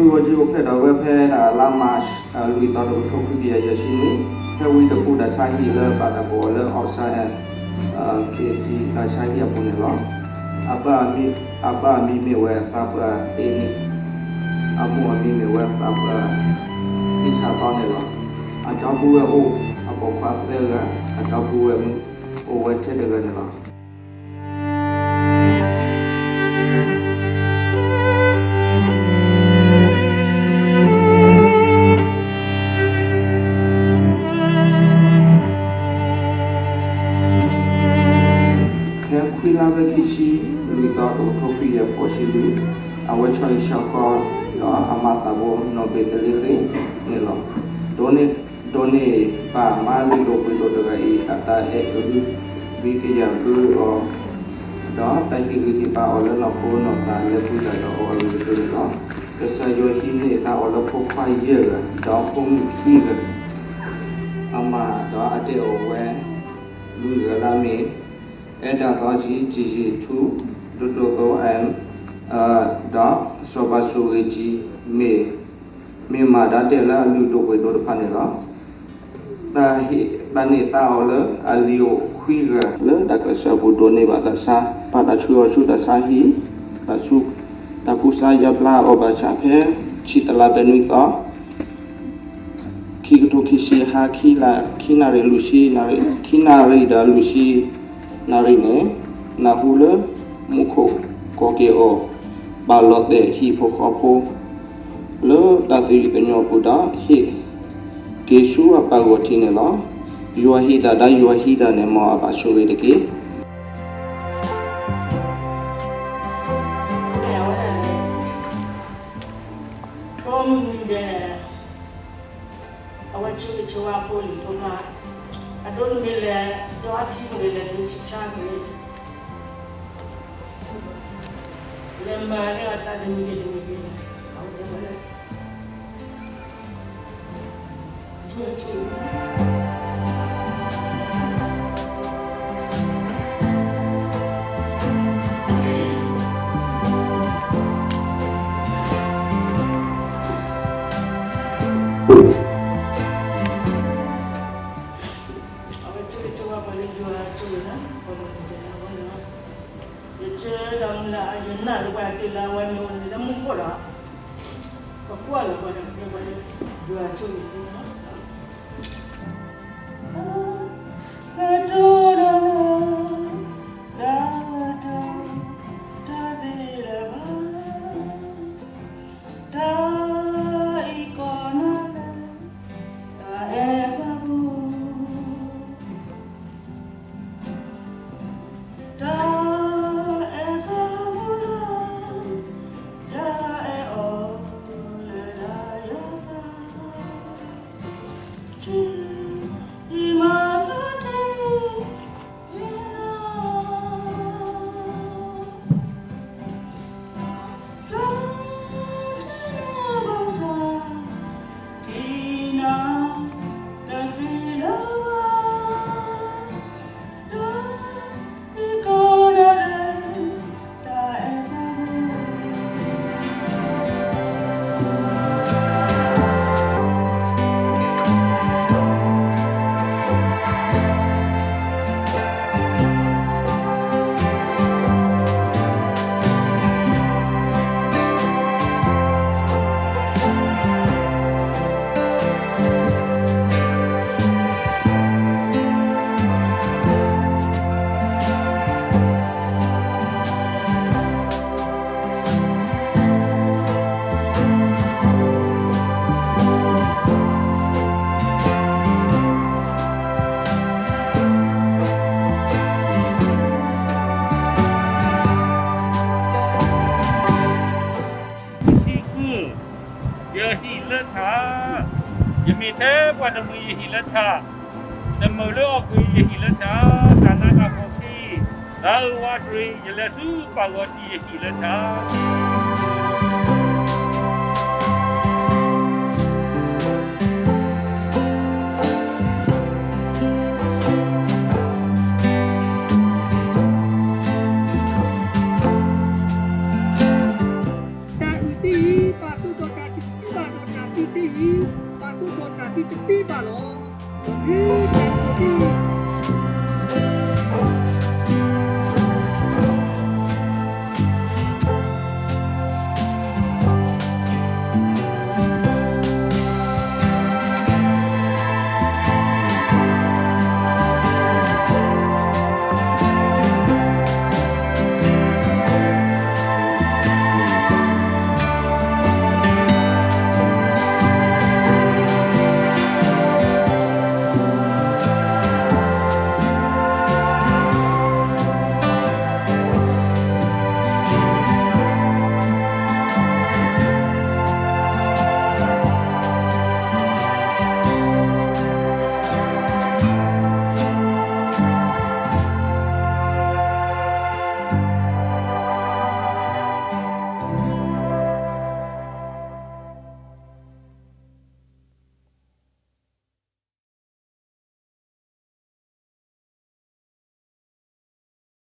ဂီၤကံအိၣ်ဖျဲၣ်ဒီးဝဲဖဲဒၣ်လါမး လွံၢ်သီ တကထိခွံကယၤယဲၢ်ဆံနွံ, ဖဲဝံတပူၤတၢ်ဆါဟံၣ်လၢဘၣ်တၢ်ကိးအီၤလၢ Oxford and Cambridge တၢ်ဆါဟံၣ်အပူၤန့ၣ်လီၤ. အပၢ်အမံၤမ့ၢ်ဝဲသးပှၢ်တ့န့ၣ်, အမိၢ်အမံၤမ့ၢ်ဝဲသးပှၢ်အ့ၡါသီန့ၣ်လီၤ. အဒီပုၢ်ဝဲၢ်အိၣ်အပိာ်ခွါသၢဂၤ, အဒီပုၢ်ဝဲၢ်မုၣ်အိၣ်ဝဲထဲတဂၤန့ၣ်လီၤ. ဖဲခွံလါဖဲခံဆံလွံၢ်သီ တကထိခွံကယၤဃိးဆံလွံၢ်, အဝဲဆီဟံၣ်ဆီဃီဒီးအမၤသးဘိနီၢ်ဘ့းသလ့ဃ့န့ၣ်လီၤ. ဒိးန့ၢ် ဒိးန့ၢ်ဘၣ်မါလုၢ်ဒိၣ်ပှ့ၤဒိၣ်တဂၤအံၤ အတၢ်အဲၣ်ကဟုဘံကယာ်ဘုအီၤ, ဒီးတၢ်ဟ့ၣ်ဂံၢ်ဟ့ၣ်ဘါအီၤလၢနီၢ်ခိနီၢ်သးလၢပှၤတၢ်ဒီးအီၤအဂ့ၢ်အကျိၤန့ၣ်လီၤ. ကစၢ်ယွၤဟံးန့ၢ်သါအီၤလၢဖိခွါယဲၢ်ဂၤ, ဒီးဖိမုၣ်ခံဂၤ, အမၤဒီးအတဲအီၣ်ဝဲလွံၢ်ဂၤလၢအမ့ၢ် အဲၣ်ဒၣ်သီကံ, ကံယံာ်ထူ, ဒိၣ်ဒိၣ်သိ အၣ်, ဒီးစီၤပၤစိၤဂ့ၤကံ, မ့ၢ် မ့ၢ်မၤဒီးတဲလၢအလုၢ်ဒိၣ်ပှ့ၤဒိၣ်တဖၣ်န့ၣ်လီၤ. တၢ်ဟ့ၣ်တၢ်န့ၢ်သါအီၤလၢအလံၤအိၣ်ခွံဂၤ လၢတၢ်ကျဲးစၢးပူၤဒိးန့ၢ်ဘၣ်တၢ်ဆါ, ဘၣ်တၢ်ဆှၢအီၤဆူတၢ်ဆါဟံၣ်, တၢ်ဆူ တၢ်ကူစါယါဘျါအီၤဘၣ်ဆၣ်ဖဲ ဆံတလါဘဲနွံသီ ခံကထိခံဆံ ဟါ ခံနၣ်ရံၣ်လွံၢ်ဆံနၣ်ရံၣ်, ခံနၣ်ရံၣ်ဒီးလွံၢ်ဆံနၣ်ရံၣ်န့ၣ်, နၢ်ဟူလၢမူခိၣ်ကိးက့ၤအီၤ, ပာ်လီၤတဲာ်ဟံၣ်ဖိဃီဖိ လၢတၢ်သယုၢ်သညိအပူၤဒီး ဟ့ၣ်က့ၤဆူအပၢ်ဂီၢ်ထံးန့ၣ်လီၤ. ယွၤဟ့ၣ်ဒၣ်ဒီးယွၤဟံးတၢ်န့ၣ် မ်အဘၣ်ဆိၣ်ဂ့ၤတက့ၢ်. ကိးမုၢ်နံၤဒဲး အဝဲဆိၣ်ဂ့ၤဆိၣ်ဝါဖိလံၤဖိမါ, အဒိနမ့ၢ်လဲၤဒီးအခံမ့ၢ်ဂ့ၤ လဲၤဒုးဆံဆါမ့ၢ်ဂ့ၤ, လဲၤမၤန့ၢ်အတၢ်တမံၤဂ့ၤတမံၤဂ့ၤ, အဝဲတဲဝဲလၢ အဝဲဆိၣ်ဂ့ၤဆိၣ်ဝါပှၤလၢယွၤဆိၣ်ဂ့ၤလီၤ, ပှၤလၢယွၤလၢအဝဲန့ၣ်လီၤ. ယဆၢဒီးမုၢ်လၢ် ယနာ်လၢပှၤတ့ၢ်လၢအဝဲမ့ၢ်အိၣ်န့ၣ်လၢမူခိၣ်ဒီး ပကွၢ်လီၤပှၤဒီးပှၤလၢယွၤဆိၣ်ဂ့ၤန့ၣ်လီၤ. ကတိၤဒၣ်လၢ တၢ်တၢ်တၢ်သ့တၢ်ဘၣ် တၢ်အံၤကီးနၤလၢ တၢ်အဲၣ်ဘၣ်ပူၤ တၢ်အဲၣ်ဘၣ်ပူၤလၢ တၢ်အဲၣ်အီၤလၢတၢ်ယၤ ယမၤဘၣ်တ့ၢ် ဆံဃု, ယဟံၣ်လၢထး, ယမ့ၢ်ထဲပှၤတမှံၤယဟံၣ်လၢထး, တမုာ်လၢအီၣ်ကွံာ်ယဟံၣ်လၢထး, တၢ်နးတၢ်ဖှီၣ်ခံ, တၢ်အၢဝါတရံး ယလဲၤဆူပၢ်ဂီၢ်ထံးယဟံၣ်လၢထး.